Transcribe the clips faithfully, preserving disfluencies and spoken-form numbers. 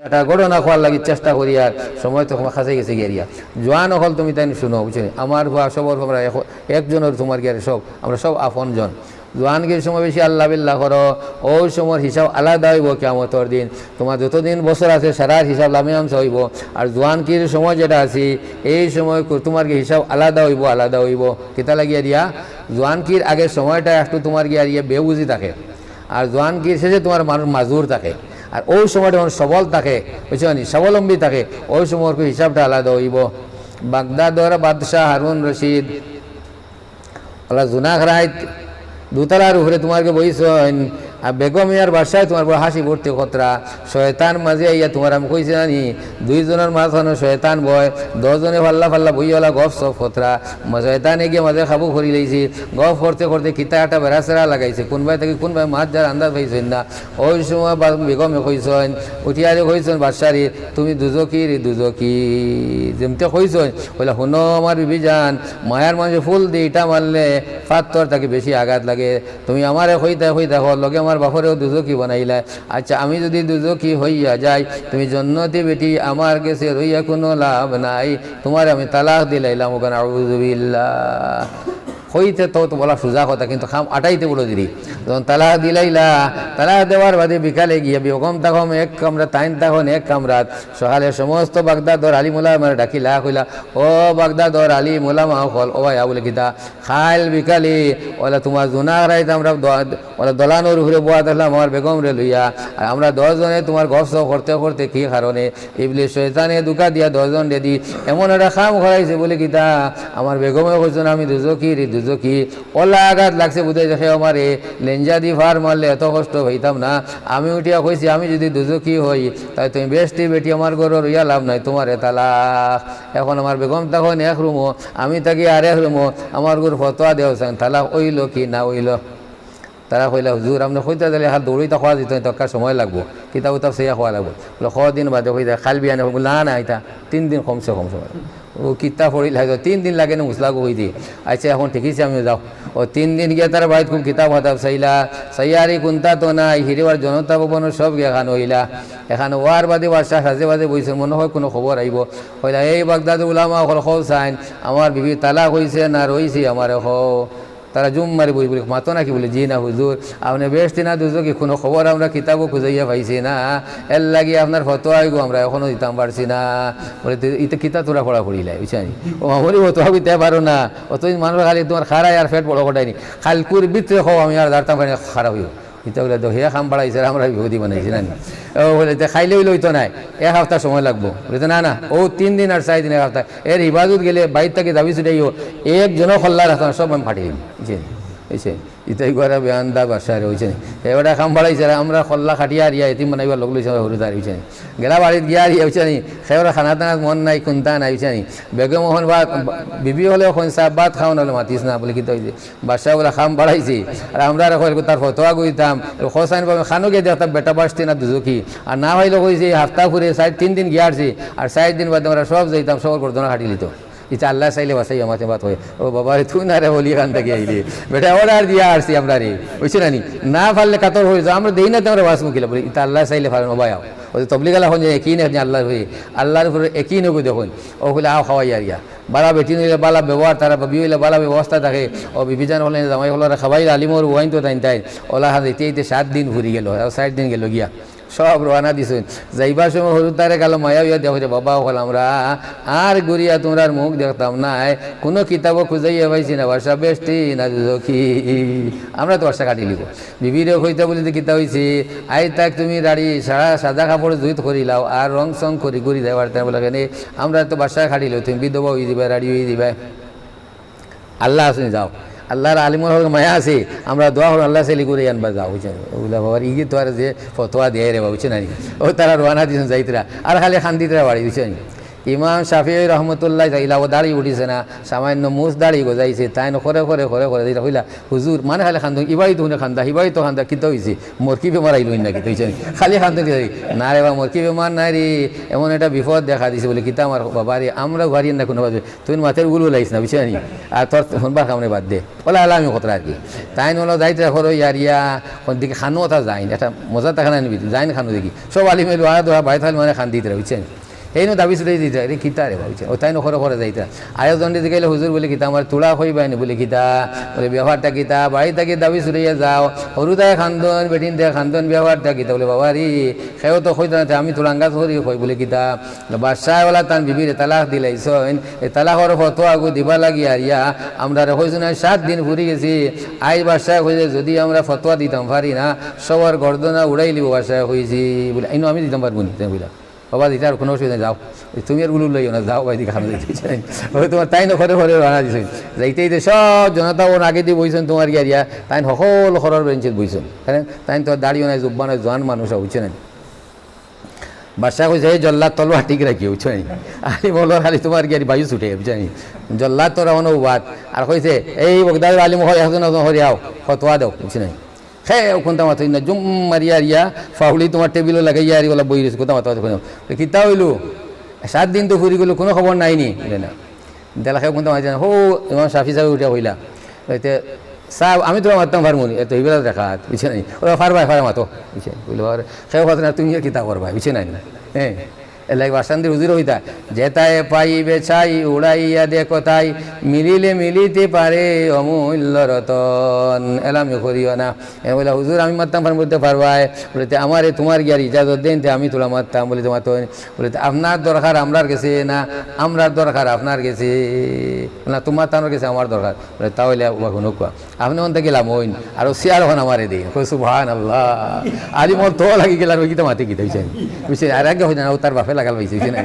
একটা ঘটনা কওয়ার লাগি চেষ্টা করি, আর সময় তো কাছে গেছে গিয়া। জোয়ান অকল তুমি তাইন হুনো, বুঝছো নি? আমার পুয়া সবর পুয়া, আমরা এক-, একজনর তোমার গিয়া সব, আমরা সব আপন জন। জোয়ানকির সময় বেশি আল্লাহ বিল্লাহ করো, অউ সময়র হিসাব আলাদা অইবো কিয়ামতর দিন। তোমার যতদিন বছর আছে, সারার হিসাব লামে আমসা অইবো। আর জোয়ানকির সময় যেটা আছে, এই সময় কু-, তোমার গিয়া হিসাব আলাদা অইবো, আলাদা অইবো। কিতা লাগিয়া দিয়া? জোয়ানকির আগে সময়টা একটু তোমার গিয়া ইয়ে বেবুঝি থাকে, আর জোয়ানকির শেষে তোমার মানুষ মাজুর থাকে। আর অউ সময়টা যখন সবল থাকে, বুঝছো নি, স্বাবলম্বী থাকে, অউ সময়র হিসাবটা আলাদা অইবো। বাগদাদর বাদশাহ হারুন রশিদ, অলা জুনাক রাইত দুতলার উপরে তোমার গিয়া বইছইন, আর বেগমে আর বাদশায় তোমার বড় হাসি ভর্তি খতরা। শয়তান মাঝে আইয়া তোমার আমি কইছি না নি, দুইজনর মাঝখানো শয়তান বয়, দশজনে ফাল্লা ফাল্লা বইয়া অলা গফ সফ খতরা। মা-, শয়তানে গিয়া মাঝে কাবু করি লইছে, গফ করতে করতে কিতা একটা বেড়াছেড়া লাগাইছে, কুনবায় থাকি কুনবায় মাত যার আন্দাজ পাইছইন না। অউ সময় বা-, বেগমে কইছইন, উঠিয়ারে কইছইন, "বাদশারে, তুমি দুজকি রে দুজকি।" যেমতে কইছইন, কইলা, "হুনো আমার বিবি জান, মায়ার মানষে ফুল দি ইটা মারলে পাত্থর থাকি বেশি আঘাত লাগে। তুমি আমারে কইতায় কইতায় কও, লগে আমার বাফরেও দুজকি বানাইলায়। আচ্ছা, আমি যুদি দুজকি অইয়া যাই, তুমি জন্নতি বেটি, আমার গেছে রইয়া কুনু লাভ নাই, তোমারে আমি তালাক দিলাইলাম।" অখান আউযুবিল্লাহ। কইতে তো, তো বলা সুজা কথা, কিন্তু কাম আটাইতে বড় দেরি। যখন তালাক দিলাইলা, তালাক দেওয়ার বাদে বিকালে গিয়া বেগম তখন এক কামরা, তাইন তখন এক কামরাত। সকালে সমস্ত বাগদাদর আলিম উলামারে ডাকিলা, কইলা, "ও বাগদাদর আলিম উলামা অকল, ও ভাই, আবুলে কিতা, কাইল বিকালে অলা তোমার জুনাক রাইত আমরা দ-, অলা দলানোর উপরে বওয়া দেখলাম আমার বেগমরে লইয়া, আর আমরা দশজনে তোমার গফ সফ করতে করতে কি কারণে ইবলিস শয়তানে ধুকা দিয়া দশজনরে দি এমন একটা কাম করাইছে।" বলে কিতা, আমার বেগমে কইছইন, "আমি দুজকি রে দুজকি।" অলা আঘাত লাগছে বুঝাই দেখে আমারে লেঞ্জা দি ফার মারলে এত কষ্ট পাইতাম না। আমি উঠিয়া কইছি, "আমি যুদি দুজকি অই, তাইলে তুমি বেহেস্তি বেটি, আমার ঘরো রইয়া লাভ নাই, তোমারে তালাক।" এখন আমার বেগম তখন এক রুমো, আমি থাকি আরেক রুমো, আমার ঘর ফতোয়া দেও চাইন, তালাক অইলো কি না অইলো? তারা কইলা, "হুজুর, আপনে কইতা দিলে হাত দৌড়িতা কওয়া দিত না, তক্কা সময় লাগবো, কিতাব উতাব চাইয়া কওয়া লাগবো।" বলে, "কদিন বাদে কইতা, কাইল বিয়ানে।" বলে, "না, না, ইটা তিন দিন কমসে কম সময়।" ও কিতাব পড়িলা, হয়তো তিন দিন লাগে না মুসলাগু হইতে। আচ্ছা, এখন ঠিক আছে, আমি যাও। ও তিন দিন গিয়া তার বাড়িত খুব কিতাব খাতাব চাইলা, চাইয়ারি কুন্তা তো নাই, হিরেবার জনতা ভবন সব গিয়া এখান অইলা। এখান অওয়ার বাদে বাদশাহ সাজে বাজে বইছইন, মনে হয় কুনু খবর আইবো। কইলা, "এই বাগদাদ উলামা অকল কও চাইন, আমার বিবি তালাক অইছে না রইছে, আমারে কও।" তারা জুম মারি বই বলে, "মাতো নাকি?" বলে, "জি না হুজুর, আপনে বেহেস্তি না দুজকি কুনু খবর আমরা কিতাবো খুঁজাইয়া পাইছি না, এর লাগি আপনার ফতোয়া অইগো আমরা এখনো দিতাম পারছি না।" বলে, "তে ইতে কিতা তোরা পড়া পড়িলাই, বুঝছনি? ও মামুলি ফতোয়া দিতে পারো না, অতদিন মানুষ খালি তোমার খারাই আর পেট বড় কটায়নি, কাইলকুর ভিতরে কও, আমি আর দাঁড়াইতাম পারি না, খারাপ অইবো।" ইতা বলে, "তো হে কাম বাড়াইছে, আর আমরা বিপদী বানাইছি না নি?" ও বলে, "তে খাইলে অইলে অইতো নায়, এক হাপ্তা সময় লাগবো।" বলে, "তো না, না, ও তিন দিন আর চাইর দিন, এক হাপ্তা।" এর হিফাজত গেলে বাইর থাকি দাবি ছুটাইও, একজনও খল্লা রাখতো না, সব আমি ফাটি দিমু। বুঝছনি? বুঝছনি? ইতাই করা বেয়ান্দা বাদশারে, বুঝছনি? এবারে কাম বাড়াইছে, আমরা খল্লা কাটিয়া আরিয়া এতিম বানাইবার লগ লইছে, আমরা হুরু তার, বুঝছনি? গেলা বাড়িত গিয়া আরিয়া, বুঝছনি? খেয়ে ওরা খানা টানাত মন নাই, কুন্তা নাই, বুঝছনি? বেগম মোহন বা, বা, বিবি হলে কইন, "সাব ভাত খাও, নাহলে মাতিস না।" বলে, "কিতা অইছে?" বাদশা বলে, "কাম বাড়াইছে।" আর আমরা আর কইল, "তার ফতোয়া কইতাম।" হোসাইন বাবা খানো গিয়া দেখতাম, বেটা বাঁচতে না দুজকি। আর না হইলে কইছে, "এই হাপ্তা ফুরে চাইর তিন দিন গিয়া আরছি, আর চাইর দিন বাদে আমরা সব যাইতাম, সবর গর্দনা কাটি লিতো।" ইতা আল্লাহ চাইলে বাঁচাই আমার বাত হয়। ও বাবা রে, তুই না রে, বলি কান থাকি আইলে। বেটা, অর্ডার দিয়া আরছি আমরা রে। বুঝছো না নি? না পারলে কাতর হয়ে যাও। আমরা দেই না তো আমরা বাস মুখিলা বলি। ইতা আল্লাহ চাইলে পারেন, ও ভাই আও। ও যে তবলিগ আলা হন যে একই না আপনি আল্লাহর হয়ে। আল্লাহর উপরে একই নগু দেখুন। ও কইলে, "আও খাওয়াই আর ইয়া।" বালা বেটি নইলে বালা ব্যবহার, তারা বিবি হইলে বালা ব্যবস্থা থাকে। ও বিবি জান হলে জামাই হলে খাওয়াইলে আলিমর ওয়াইন তো তাইন তাই। ওলা হাত ইতে ইতে সাত দিন ঘুরি গেল, আর চাইর দিন গেল গিয়া। সব রওয়ানা দিছইন। যাইবার সময় হুরুতারে গেল মায়া অইয়া দেওয়া হইছে, "বাবা অকল আমরা আর ঘুরিয়া তোমরার মুখ দেখতাম নায়, কুনু কিতাবো খুঁজাইয়া পাইছি না, বাদশা বেহেস্তি না দুজকি।" আমরা তো বাদশা কাটি লিব। বিবিরে কইতা বলি যে কিতা হইছে, "আইজ থাকি তুমি রাড়ি সারা সাদা কাপড় জুইত করিলাও, আর রং সং করি ঘুরি যাইবার তাই বলে কেনে, আমরা তো বাদশা কাটি লিব, তুমি বিধবা হই দিবায়, রাড়ি হই দিবায়।" আল্লাহ আছইন, যাও। আল্লাহর আলিমর হকলে মায়া আছে, আমরা দোয়া করুন, আল্লাহ সেলি করে আনবা, যাও, বুঝছেন? ওগুলা বাবার ইগি তো আর যে ফতোয়া দেয় রে বাবা, বুঝছেন না নি? ও তারা রওয়ানা দিছইন যাইতরা, আর খালি খান্দিতরা বাড়ি, বুঝছেন? ইমাম শাফিঈ রহমতুল্লাহ ইলা ও দাড়ি উঠিছে না, সামান্য মুছ দাড়ি গজাইছে, তাইন খরে খরে খরে খরে যেটা কইলা, "হুজুর, মানে খালি খান্দন, ইবাই তো হুনে খান্দা, হিবাই তো খান্দা, কিতা অইছে? মরকি বেমার আইলো না কিতা অইছে নি? খালি খান্দন কিতা অইছে?" "না রে বা, মরকি বেমার নায় রে, এমন একটা বিপদ দেখা দিছে," বলে, "কিতা আমার বাবা রে, আমরা ঘুরিয়ে না কোনো বাজে, তুই মাথার উল উলাইস না, বুঝছো নি? আর তোর হুনবার কামড়ে বাদ দে।" ওলা আলামি খতরা আর কি। তাইন ওলা যাইতরা খরো ইয়ারিয়া, কোন দিকে খানো ওটা যাইন, একটা মজা দেখা নাই নিবি, যাইন খানো দেখি। সব আলিমে লোয়া দোয়া বাইত খালি মানে খান দিতরা, বুঝছো নি? হেইনও দাবি ছুটাই দিতা, "এরে কিতা রে বা?" বুঝছো? ও তাইন খরে খরে যাইতা। আরেকজনরে জিগাইলে, "হুজুর," বলে, "কিতা আমার তুলা কইবায় নি?" বলে, "কিতা?" বলে, "বেয়াফারটা কিতা? বাড়ি থাকি দাবি ছুটাইয়া যাও, হুরুতায় খান্দন, বেটিন্তে খান্দন, বেয়াফারটা কিতা?" বলে, "বাবা রে, কেউ তো কইতো না, তে আমি তুলাঙ্গাছ করি কই," বলে, "কিতা?" বাদশায় ওলা তান বিবিরে তালাক দিলাইছইন, এ তালাকর ফতোয়াগু দিবা লাগি আরিয়া, আমরারে কইছইন, "আইজ সাত দিন ফুরি গেছে।" আইজ বাদশায় কইছে, "যদি আমরা ফতোয়া দিতাম পারি না, সবর গর্দনা উড়াইলিবো," বাদশায় কইছি। বলে, "ইনো আমি দিতাম পারবো নি?" তাইন কইলা, "বাবা, দিতা আর কোনো অসুবিধা নাই, যাও, তুমি আর উলু লইও না, যাও, বাইদি খানো যাইতে চাই।" ওই তোমার তাইন খরে খরে রওনা দিছইন। যাইতে যাইতে সব জনতা ওর আগেদি বইছইন তোমার গিয়া রিয়া, তাইন হকল খরর বেঞ্চত বইছইন। কারণ তাইন তো দাড়িও নাই, জুব্বা নাই, জোয়ান মানুষ, বুঝছো নি? বাদশায় কইছে, "এই জল্লাদ তলোয়ার ঠিক রাখিও," বুঝছো নি? আলিম অকলর খালি তোমার গিয়া বায়ু ছুটে, বুঝছো নি? জল্লাদ তো রওনা উবাদ। আর কইছে, "এই বগদাদর আলিম অকল একজন একজন করি আও, ফতোয়া দেও," বুঝছো নি? হে, ও কুন্তা মাতইন না, জুম মারিয়া রিয়া, ফাউলি তোমার টেবিলো লাগাইয়া আরি ওলা বই রইছে, কুন্তা মাতা মাতি কইন। "কিতা অইলো? সাত দিন তো ফুরি গেলো, কোনো খবর নাই নি?" বলে, "না।" দেলা কেউ কুন্তা মাতইন না, হো, ইমাম শাফি সাবে উঠিয়া কইলা, "এতে সাব, আমি তুলা মাততাম পারমু নি, এত হিবেলা দেখাত," বুঝছো নি? ওরা, "পারবায়, পারবায় মাতো," বুঝছো নি? বলে, "বাবা রে, কেউ কথা না, তুমিও কিতা করবায়?" বুঝছো নি? হ্যাঁ, এর লাগি বাসান্দির হুজুর কইতা, "যেতায় পাইবে ছাই, উড়াইয়া দেখো তাই, মিলিলে মিলিতে পারে অমূল্য রতন।" এলামি করিও না। এ বলে, "হুজুর, আমি মাততাম পারমু?" বলে, "তে পারবায়।" বলে, "তে আমারে তোমার গিয়ার ইজাজত দেইন, তে আমি তুলা মাততাম।" বলে, "তোমার তো," বলে, "তে আপনার দরকার আমরার গেছে না, আমরার দরকার আপনার গেছে, না তোমার তানোর গেছে আমার দরকার।" বলে, "তা অইলে আবার হুনো কুয়া, আপনে অন থাকি লামইন, আর ও চেয়ার অখান আমারে দেইন।" কই, "সুবহানাল্লাহ।" আলিম অকল তো লাগি গেলা, আর ওই কিতা মাতে কিতা, বুঝছো নি? বুঝছো নি? আর আগে কইতা না, ও তার বাপে লাগাল পাইছে, বুঝছো নি?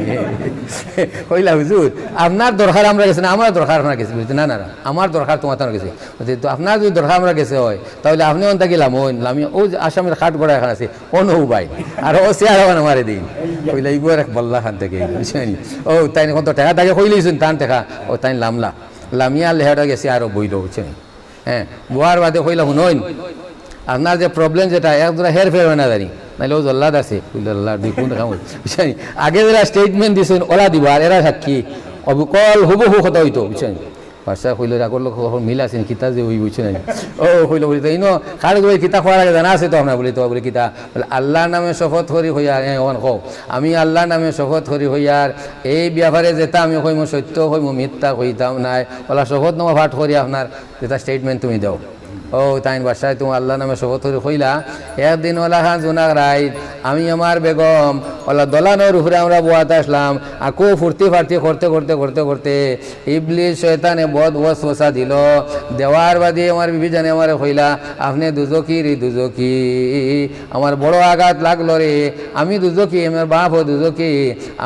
কইলা, "হুজুর, আপনার দরকার আমরার গেছে না, আমরার দরকার আপনার গেছে।" বলে, "না, না, না, আমার দরকার তোমার তানোর গেছে।" বলে, "তো আপনার যদি দরকার আমরার গেছে অয়, তা অইলে আপনে অন থাকি লামইন, লামিয়া ও যে আসামির খাট ঘোড়া অখান আছে, অনো উবাইন, আর ও চেয়ার অখান আমারে দেইন।" কইলা, "ইগু আর এক বল্লা খান থাকি," বুঝছো নি? ও, তাইন অখন তো টেকা তাকে কইলাইছইন, তান টেকা, ও তাইন লামলা। লামিয়া লেহাটা গেছে আরো বইলো, বুঝছো নি? হ্যাঁ, বওয়ার বাদে কইলা, "হুনইন, আপনার যে problem যেটা, এক জোড়া হেরফের অয় না জানি, নাইলে ও জল্লাদ আছে।" কইলা, "আল্লাহ, দেখুন, বুঝছো নি? আগে যেরা statement দিছইন, ওরা দিবা, আর এরা সাক্ষী, অবিকল হুবহু কথা অইতো," বুঝছো নি? বাদশায় কইলা, "আগর লগে অখন মিল আছে নি? কিতা যে অইবো," বুঝছো নি? ও কইলা, "বলে, তো ইনো খালেদ ভাই কিতা কওয়ার আগে জানা আছে তো আপনার?" বলে, "তো," বলে, "কিতা?" বলে, "আল্লাহর নামে শপথ করি কইয়ার," হ্যাঁ, অখন কও, "আমি আল্লাহর নামে শপথ করি কইয়ার, এই ব্যাপারে যেটা আমি কইমু সত্য কইমু, মিথ্যা কইতাম নায়।" ওলা শপথ নামা পাঠ করি আপনার যেটা statement তুমি দেও। ও তাইন বাদশায়, "তুমি আল্লাহর নামে শপথ করি কইলা।" একদিন ওলা খান জুনাক রাইত, আমি আমার বেগম ওলা দলানোর উপরে আমরা বওয়াত আসলাম, আকু ফুর্তি ফার্তি করতে করতে করতে করতে ইবলিস শয়তানে বদ ওয়াসওয়াসা দিল। দেওয়ার বাদে আমার বিবি জানে আমারে কইলা, "আপনে দুজখি রে দুজখি, আমার বড় আঘাত লাগলো রে, আমি দুজখি, আমার বাপও দুজখি,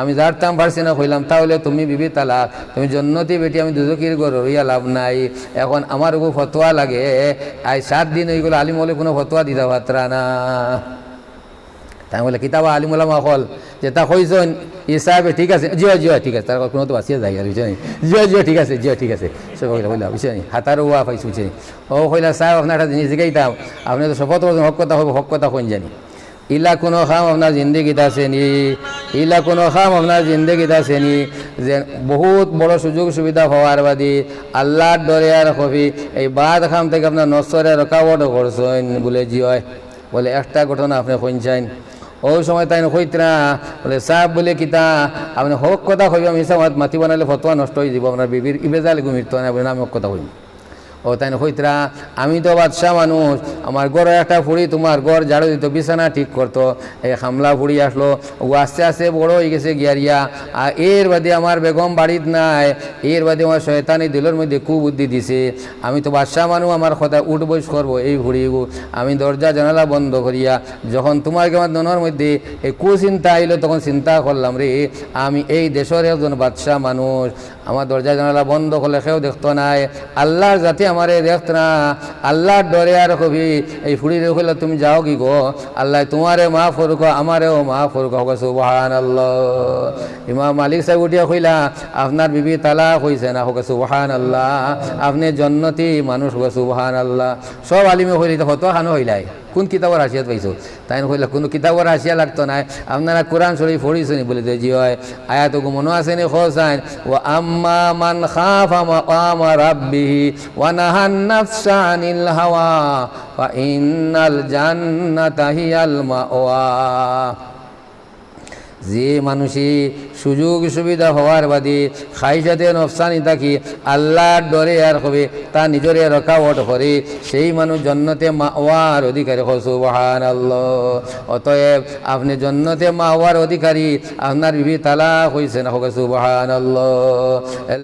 আমি জানতাম পারছি না, কইলাম, তা অইলে তুমি বিবি তালাক, তুমি জন্নতি বেটি, আমি দুজখির ঘরো রইয়া লাভ নাই। অখন আমার অগু ফতোয়া লাগে, আইজ সাত দিন অইগেলো, আলিম অকলে কুনু ফতোয়া দিতা পাররা না।" তাইন কইলা, "কিতা বা আলিম ওলামা অকল যেটা কইছইন, ই সাবে ঠিক আছে, জি অয়, জি অয়, ঠিক আছে, তার কুনু তো বাঁচিয়া যায় আর, বুঝছো নি? জি অয়, জি অয়, ঠিক আছে, জি অয়, ঠিক আছে।" সবে কইলা, কইলা, বুঝছো নি? হাতার ওয়া পাইছো, বুঝছো নি? ও কইলা, "সাব, আপনারে একটা জিনিস জিগাইতাম, আপনে তো শপথ করছইন, হক কথা কইবা, হক কথা কইন জানি। ইলা কুনু কাম আপনার জিন্দেগিত আছে নি? ইলা কুনু কাম আপনার জিন্দেগিত আছে নি যে বউত বড় সুযোগ সুবিধা পাওয়ার বাদে আল্লাহর ডরে আর খফি এই বাদ কাম থাকি আপনার নফসরে রুকাওয়াত করছইন?" বলে, "জি অয়।" বলে, "একটা ঘটনা আপনে কইন চাইন।" অউ সময় তাইন কইতরা, বলে, "সাব," বলে, "কিতা? আপনে হক কথা কইবা, মিছা মাত মাতিবা, নাইলে ফতোয়া নষ্ট অইযিবো, আপনার বিবির ইবেজাল গুমির তো না।" বলে, "না, আমি হক কথা কইমু।" ও তাইন কইতরা, "আমি তো বাদশা মানুষ, আমার ঘরো একটা ফুড়ি তুমার ঘর ঝাড়ু দিতো, বিছানা ঠিক করতো, এক কামলা ফুড়ি আছলো, অউ আস্তে আস্তে বড় অইগেছে গিয়ারিয়া, আর এর বাদে আমার বেগম বাড়িত নাই, এর বাদে আমার শয়তানে দিলর মধ্যে কুবুদ্ধি দিছে, আমি তো বাদশা মানুষ, আমার কথা উঠ বইস করবো, এই ফুড়িগু আমি দরজা জানালা বন্ধ করিয়া যখন তুমার গেমাত মনর মধ্যে এই কুচিন্তা আইলো, তখন চিন্তা করলাম রে, আমি এই দেশর একজন বাদশা মানুষ, আমার দরজা জানালা বন্ধ করলে কেউ দেখতো নায়, আল্লাহর জাতে আমারে দেখতা না, আল্লার ডরে আর কবি এই ফুড়িরে কইলা, "তুমি যাওগি গো, আল্লায় তুমারে মাফ করুক, আমারেও মাফ করুক।" কউক্কা সুবহানাল্লাহ। ইমাম মালিক সাব উঠিয়া কইলা, "আপনার বিবি তালাক অইছে না?" কউক্কা সুবহানাল্লাহ। "আপনে জন্নতি মানুষ।" কউক্কা সুবহানাল্লাহ। সব আলিমে কইলা, "ইতা কতখানো কইলায়, কুন কিতাবর হাশিয়াত পাইছো?" তাইন কইলা, "কুনু কিতাবর হাশিয়া লাগতো নায়, আপনারা কুরআন শরিফ পড়িছইন নি?" বুলে, "জি অয়।" আয়াত অগু মনো আছে নি? কও চাইন, "ওয়া আম্মা মান খাফা মাকামা রাব্বিহি ওয়া নাহান নাফসা আনিল হাওয়া ফা ইন্নাল জান্নাতা হিয়াল মাওয়া।" যে মানুষে সুযোগ সুবিধা পাওয়ার বাদে খাইশাতে নফসানি থাকি আল্লার ডরে আর কবি তা নিজরে রক্ষা করে, সেই মানুষ জন্নতে মাওয়ার অধিকারী। কও সুবহানাল্লাহ। অতএব আপনে জন্নতে মাওয়ার অধিকারী, আপনার বিবি তালাক অইছে না? কউক্কা সুবহানাল্লাহ।